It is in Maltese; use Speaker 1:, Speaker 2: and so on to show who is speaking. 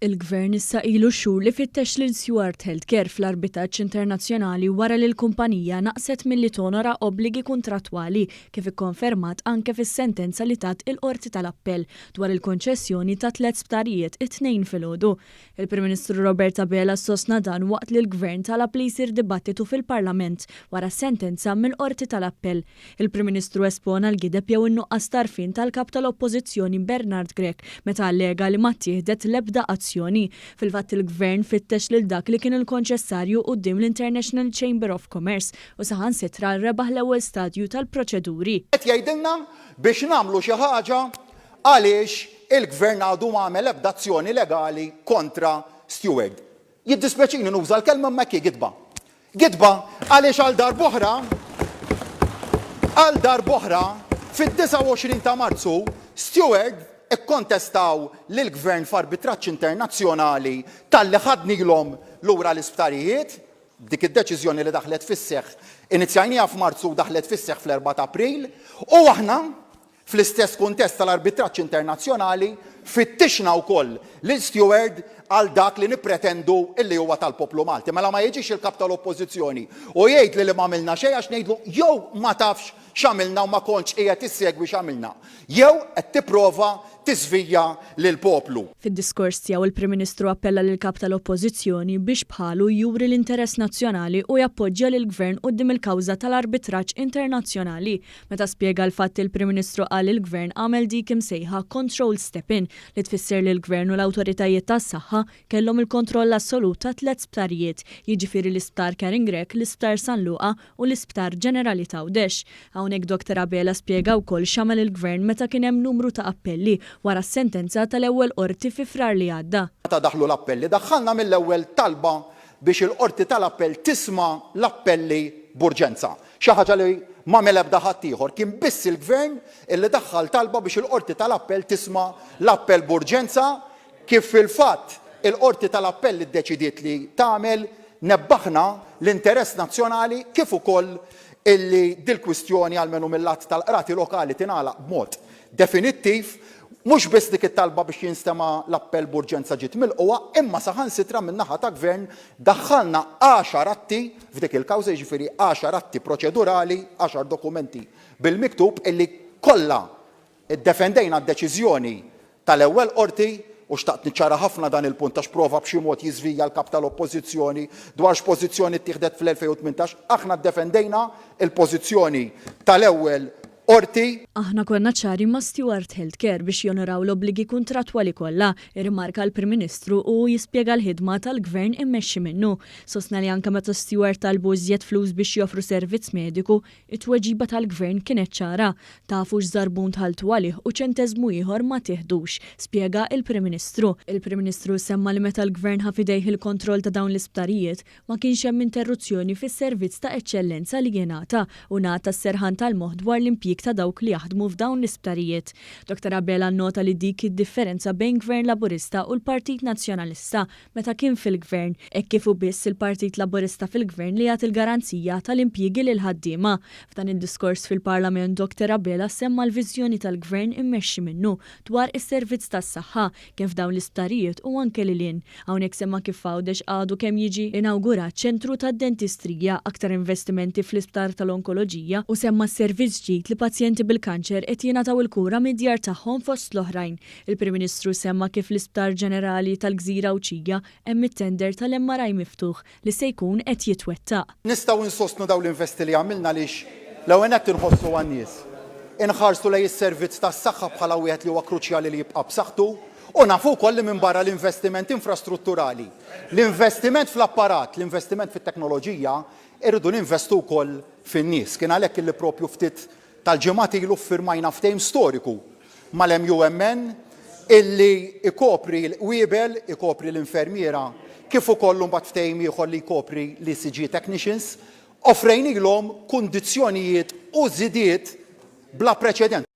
Speaker 1: Il-Gvern issa ilu xhur li fittex lil Steward Healthcare fl-arbitaġġ internazzjonali wara li l-kumpanija naqset milli tonora obbligi kuntrattwali kif ikkonfermat anke fis-sentenza li tat il-Qorti tal-Appell dwar il-konċessjoni ta' tlett sptarijiet it-Tnejn filgħodu. Il-Prim Ministru Robert Abela sostna dan waqt li l-Gvern talab li jsir dibattitu fil-Parlament wara s-sentenza mill-Qorti tal-Appell. Il-Prim Ministru espona l-gideb jew in-nuqqas t'għarfien tal-Kap tal-Oppożizzjoni Bernard Grech meta allega li ma ttieħdet l-ebda azzjoni. Fil-fatt il-Gvern fittex lil dak li kien il-konċessarju quddiem l-International Chamber of Commerce u saħansitra rebaħ l-ewwel stadju tal-proċeduri.
Speaker 2: Qed jgħidilna biex nagħmlu xi ħaġa għaliex il-Gvern għadu ma għamel ebda azzjoni legali kontra Steward. Jiddispjaċini nuża l-kelma imma hekk hi gidba. Gidba għaliex għal darb'oħra, għal darb'oħra, fid-29 ta' Marzu, Steward ikkontestaw lill-Gvern f'arbitraġġ internazzjonali talli ħadnilhom lura l-isptarijiet, dik id-deċiżjoni li daħlet fis-seħħ, inizjajniha f'Marzu u daħlet fis-seħħ fl-erbgħa ta' April, u aħna, Fl-istess kuntest tal-arbitraġġ internazzjonali, fittixna wkoll lil Steward għal dak li nippretendu illi huwa tal-poplu Malti. Mela ma jiġix il-Kap tal-Oppożizzjoni u jgħidli li m'għamilna xejn għax ngħidlu jew ma tafx x'għamilna u ma kontx qiegħed issegwi x'għamilna, jew qed tipprova tiżvija lill-poplu.
Speaker 1: Fid-diskors tiegħu il-Prim Ministru appella lill-Kap tal-Oppożizzjoni biex bħalu juri l-interess nazzjonali u jappoġġja lill-Gvern quddiem il-kawża tal-arbitraġġ internazzjonali. Meta spjega l-fatti l-Prim Ministru qal li l-Gvern għamel dik imsejħa controlled step-in li tfisser li l-Gvern u l-awtoritajiet tas-saħħa kellhom il-kontroll assolut ta' tlett sptarijiet, jiġifieri l-Isptar Karen Grech, l-Isptar San Luqa u l-Isptar Ġenerali t'Għawdex. Hawnhekk Dr Abela spjega wkoll x'għamel il-Gvern meta kien hemm numru ta' appelli wara s-sentenza tal-ewwel Qorti fi Frar li għadda.
Speaker 2: Meta daħlu l-appelli daħħalna mill-ewwel talba biex il-Qorti tal-Appell tisma' l-appelli b'urġenza. Xi ħaġa li m'għamel ebda ħadd ieħor. Kien biss il-Gvern illi daħħal talba biex il-Qorti tal-Appell tisma' l-appell b'urġenza, kif fil-fatt il-Qorti tal-Appell iddeċidiet li tagħmel, nebbaħna l-interess nazzjonali kif ukoll illi dil-kwistjoni almenu mil-lat tal-qrati lokali tingħalaq b'mod definittiv. Mhux biss dik it-talba biex jinstema' l-appell b'urġenza ġiet milqugħa, imma saħansitra min-naħa ta' Gvern daħħalna għaxar atti f'dik il-kawża, jiġifieri għaxar atti proċedurali, għaxar dokumenti bil-miktub illi kollha ddefendejna d-deċiżjoni tal-ewwel Qorti, u xtaqt niċċara ħafna dan il-punt għax prova b'xi mod jiżvija l-Kap tal-Oppożizzjoni dwar x'pożizzjoni ttieħdet fl-2018, aħna ddefendejna l-pożizzjoni tal-ewwel Qorti.
Speaker 1: Aħna konna ċari ma' Steward Healthcare biex jonoraw l-obbligi kuntrattwali kollha, irrimarka l-Prim Ministru u hu jispjega l-ħidma tal-Gvern immexxi minnu. Sostna li anke meta Steward talbu iżjed flus biex joffru servizz mediku, it-tweġiba tal-Gvern kienet ċara. Tafu x'żarbun dħaltu għalih u ċenteżmu ieħor ma tieħdux, spjega il-Prim Ministru. Il-Prim Ministru semma li meta l-Gvern ħa f'idejh il-kontroll ta' dawn l-isptarijiet, Ma kienx hemm interruzzjoni fis-servizz ta' eċċellenza li jingħata u ngħata s-serħan tal-moħħ dwar l-impjieg ta' dawk li jaħdmu f'dawn l-isptarijiet. Dottor Abela nnota li dik hi d-differenza bejn Gvern Laburista u l-Partit Nazzjonalista meta kien fil-Gvern, hekk kif hu biss il-Partit Laburista fil-Gvern li jagħti l-garanzija tal-impjiegi lill-ħaddiema. F'dan id-diskors fil-Parlament Dottor Abela semma l-viżjoni tal-Gvern immexxi minnu dwar is-servizz tas-saħħa, kemm f'dawn l-isptarijiet u anke lil hinn. Hawnhekk semma kif f'Għawdex għadu kemm jiġi inawgurat ċentru tad-dentistrija, aktar investimenti fl-isptar tal-onkoloġija u semma s-servizz ġdid li pazjenti bil-kanċer qed jingħataw il-kura mid-djar tagħhom fost l-oħrajn. Il-Prim Ministru semma kif l-Isptar Ġenerali tal-Gżira Għawdxija hemm it-tender tal-MRI miftuħ li se jkun qed jitwettaq.
Speaker 2: Nistgħu nsostnu dawn l-investi li għamilna għaliex l-ewwel nett inħossu għan-nies. Inħarsu lejn is-servizz tas-saħħa bħala wieħed li huwa kruċjali li jibqa' b'saħħtu u nafu wkoll li minbarra l-investiment infrastrutturali, l-investiment fl-apparat, l-investiment fit-teknoloġija, irridu ninvestu wkoll fin-nies. Kien għalhekk illi proprju ftit tal-ġimgħat ilu ffirmajna ftehim storiku mal-MUMN illi jkopri l-qwiebel, ikopri l-infermiera kif ukoll imbagħad ftehim ieħor li jkopri l-ECG technicians, offrejnilhom kundizzjonijiet u żidiet bla preċedent.